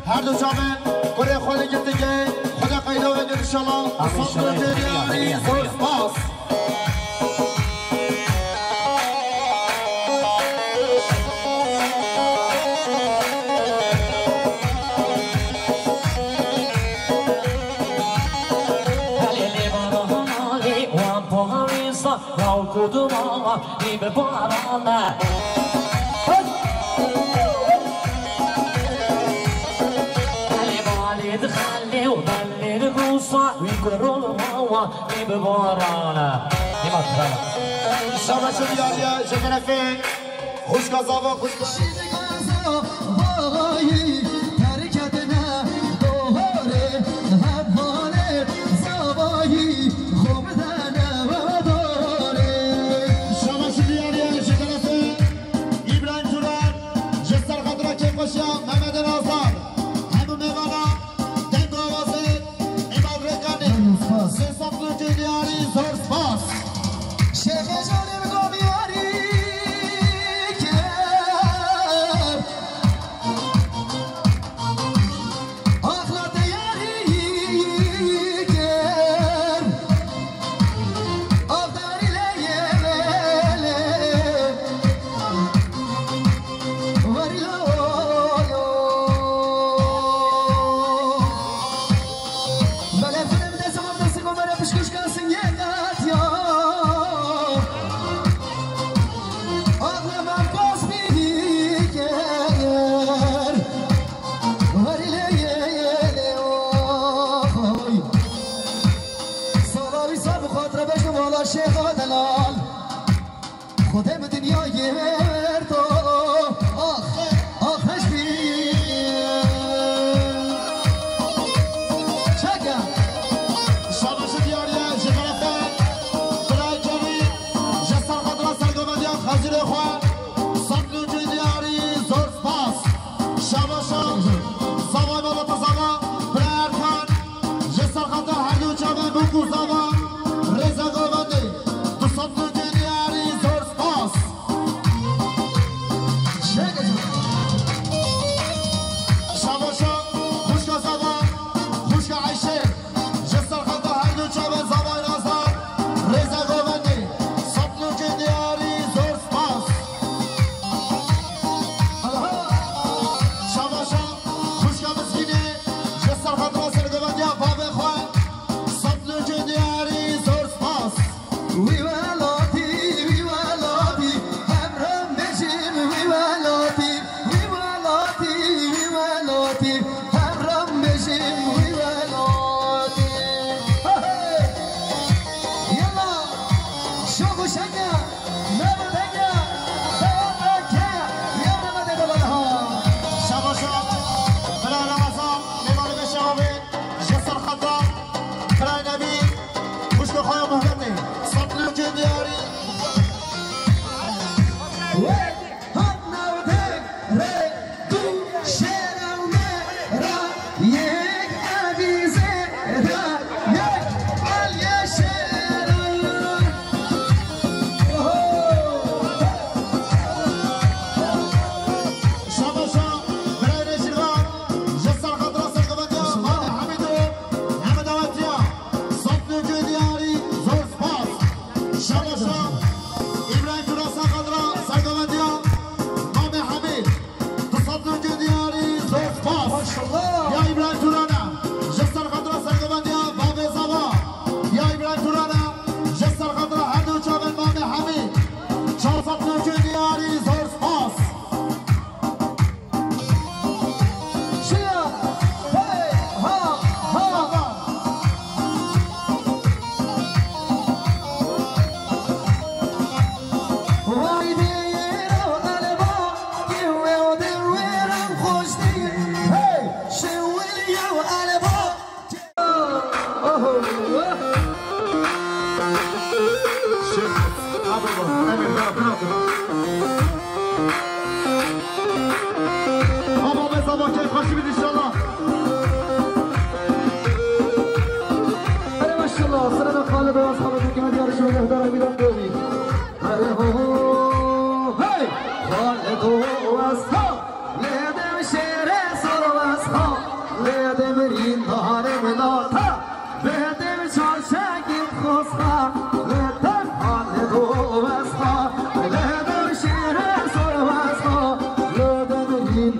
her du çavên kurê xwe li girtîgehê, Xwedê qeyda we inşallah. Amîn, inşallah, inşallah. Zor spas. Şabaş û diyariye ji terefê xwişka Zava, xwişka. Şabaş û diyariye ji terefê Îbrahîm Turan, ji ser xatira kêfxweşiya Mehmedê Nazar, hemû mêvana, deng û awazê Îmad Rêkanê, sê sed nûkê diyarî, zor spas. Şêxê Canê bi gomî yarî kir. Axlatê yarî kir. Axdarî lê yê lê. Verî lo yo.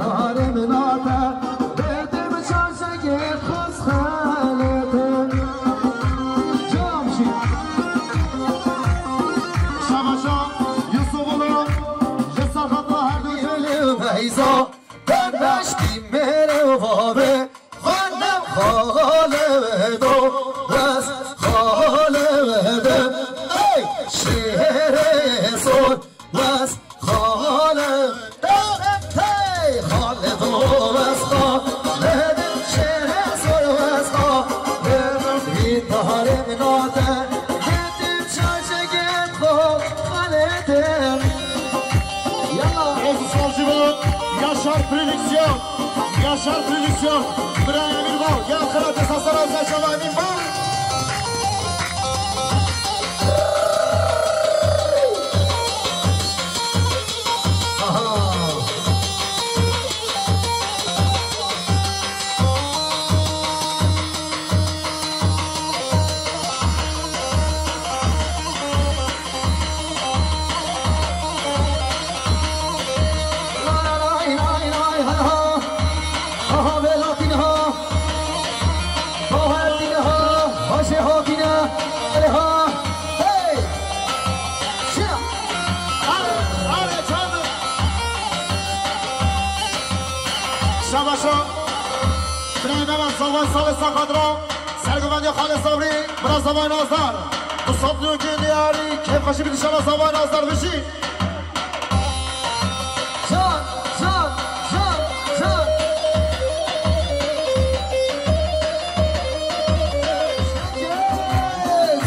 Tarê min nate, bêtim çaşekê xwest xelete. Cam jî. Şabaşa, Yusuf Ulu, ji ser xata her du. Feyza, kardeştî mêre vave, xanem xale do, wes xale de, hey, şêrê sor. Wes xale, hey, xale do wes xale, şêrê sor wes xale, vî tarê min nate, getim çaşekên xo xalete. Yalla. Rozu savcı bu, Yaşar Prodüksiyon, Yaşar Prodüksiyon, Brian Bilbao, gel kral, desa sara, sen şava emin bal. Şabaşa. Birayê me, me Zavay Salê Saxadra, sergovendê Xalê Sabrî, bira Zavay Nazdar. Du sed nûkên diyarî, kêfxweşî bidî şala Zavay Nazdar bijî. Can, can, can, can.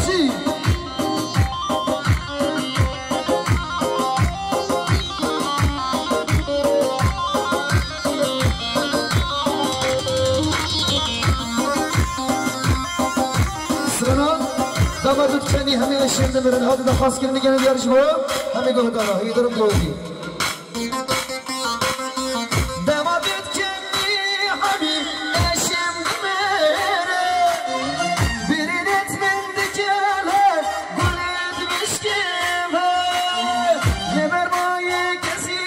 Çi? Sirena, dama dû dikenî hemî eşên dimirin. Hadi de xas kirinî gene diyar ji bo hemî guhdara. Hî durum guhdî. Dema dît kenî hebî eşim dimêre, birînet min dikele gulê dibişkeve. Lê bermayê kesî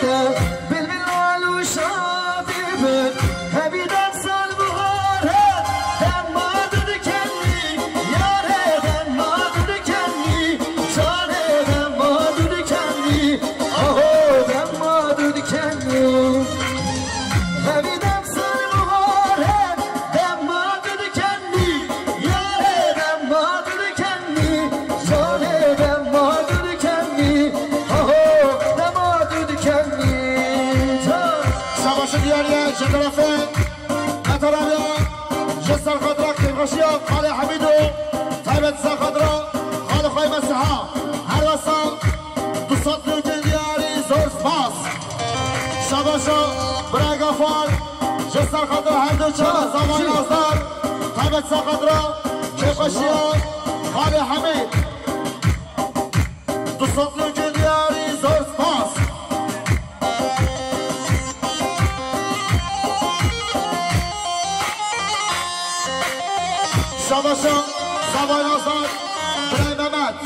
te bilbil lal û şadî bin. Hebî dem sal buhare, dema dû dikenî, yare dema dû dikenî, canê dema dû dikenî. Aho, dema dû dikenî. Hevî dem ser buhare, dema dû dikenî. Yare dema dû dikenî. Canê dema dû dikenî. Aho, dema dû dikenî. Can. Şabaşin diyariye, ji terefê Etarabiya, ji ser xatira kêfxweşiya Xalê Hemîd û taybet ser xatira Xalê xwe Mesiha. Her wesa du sed nûkên diyarî, zor spas. Şabaşa bira Gafar, ji ser xatira her du çar Zavay Nazdar, taybet ser xatira kêfxweşiya Xalê Hemîd. Du sed nûkên diyarî, zor spas. Şabaşa Zavay Nazdar, birayê Mehmet.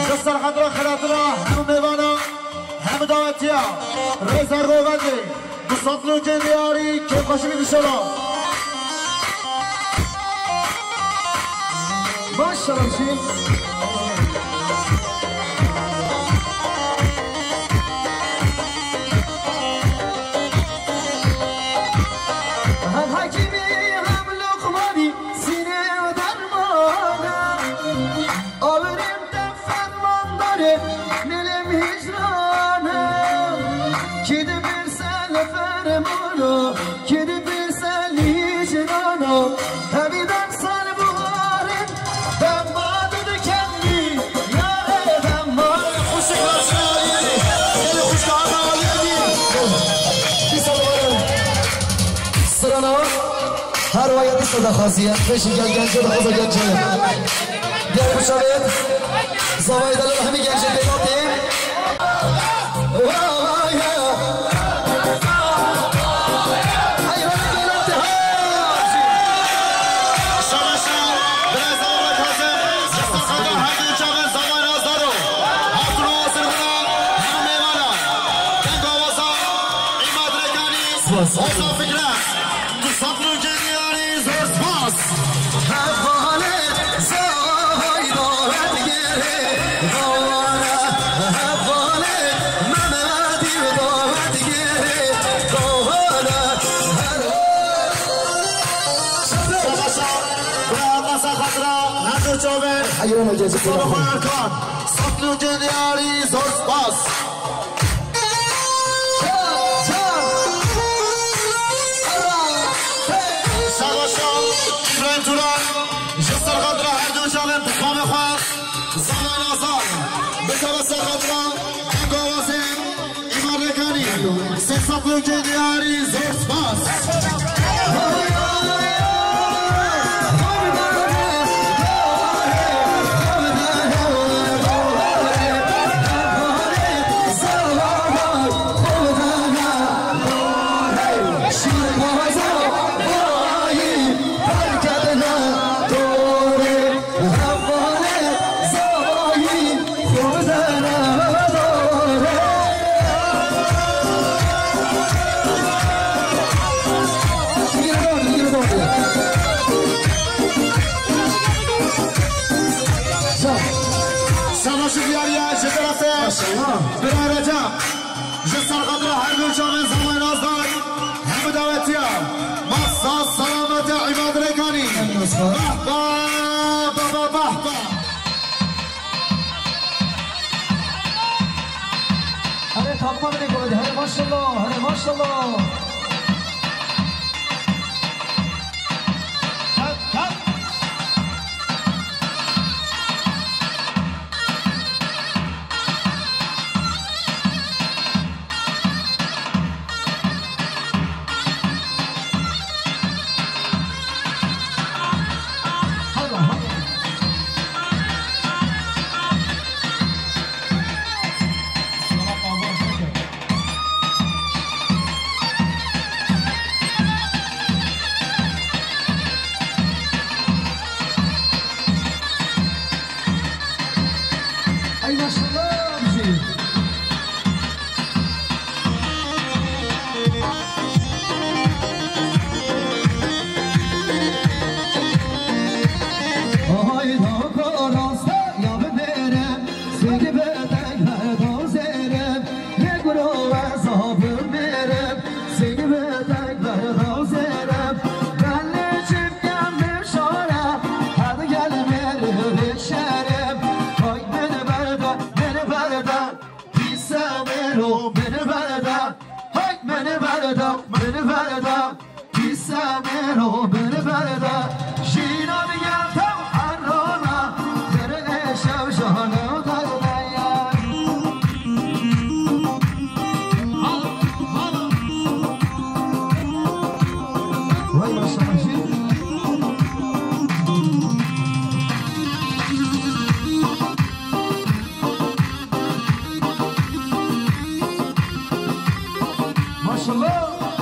Ji ser xatira xelatira hemû mêvana, hemû dawetiya, rêz her govendê. Du sed nûkên diyarî, kêfxweşî bidî şala. Maşallah jî. Hem Hekîmî hem Luqmanî sîne dermane. Awirên te fermandar e, nelem hicrana. Kî dipirse li fermana, kî dipirse li hicrana. Hemî dem ser buharin, dema dû dikenî, yare dema. Xuşik Raşa Aliyedî, gelê xuşka Ana Aliyedî. Dîsa dibare. Sirana, her waya dîsa daxwaziye. Beşî gel gence de xweza gence. Diğer kuşağı. Zavayê delal hemî gencê Bêlatê. Vay ya. Hey, hemî Bêlatê, ha. Şabaşa, biraz daha bırak hazır. Yasakada her gün çağın Zavay Nazdaro. Hatun Oğuz'un buna, hemî mêvana. Deng awaza, îma direka, Hoca Fikret, tu sed milyon diyarî zor spas. Hevalê zavay davet gere, davana, hevalê Mehmetî davet gere, davana, her. Savaşa, bırakmasa hatıra, her çaver. Hayır, ama gezip Sabah bırakma. Erkan, sed milyon diyarî zor spas. Şabaşa, İbrahim Turan, ji ser xatira her du çavên bi xwe, Zana Nazar, bi ser xatira, Ego Wazê, Îmar Rekanî, sê sed û diyarî, zor spas. Şabaş û diyariya ji terefê Bira Recep. Ji ser xatira her du çavên Zana Nazar, hemû dawetiya. Masa selamete Îmad Rekanî. Behbe, behbe, behbe. Hadi kalkma bile koydu. Hadi maşallah, hadi maşallah. Kalk, kalk. Ey maşallah, bijî. Ay, da karaste ya binêre, sigi be tek be da zêre. Lê guro ez a bimêrim, sing bi tek berdaw zêrim. Belê çimkem bim şara, hadi gel mêri bişerim. Hay min berda, min berda, pîse mêro min berda. Hay min berda, min berda. Kîse mêro min berda, jîna digel tev herrona, birine şev jana derdaya. Vay maşallah jî. Maşallah.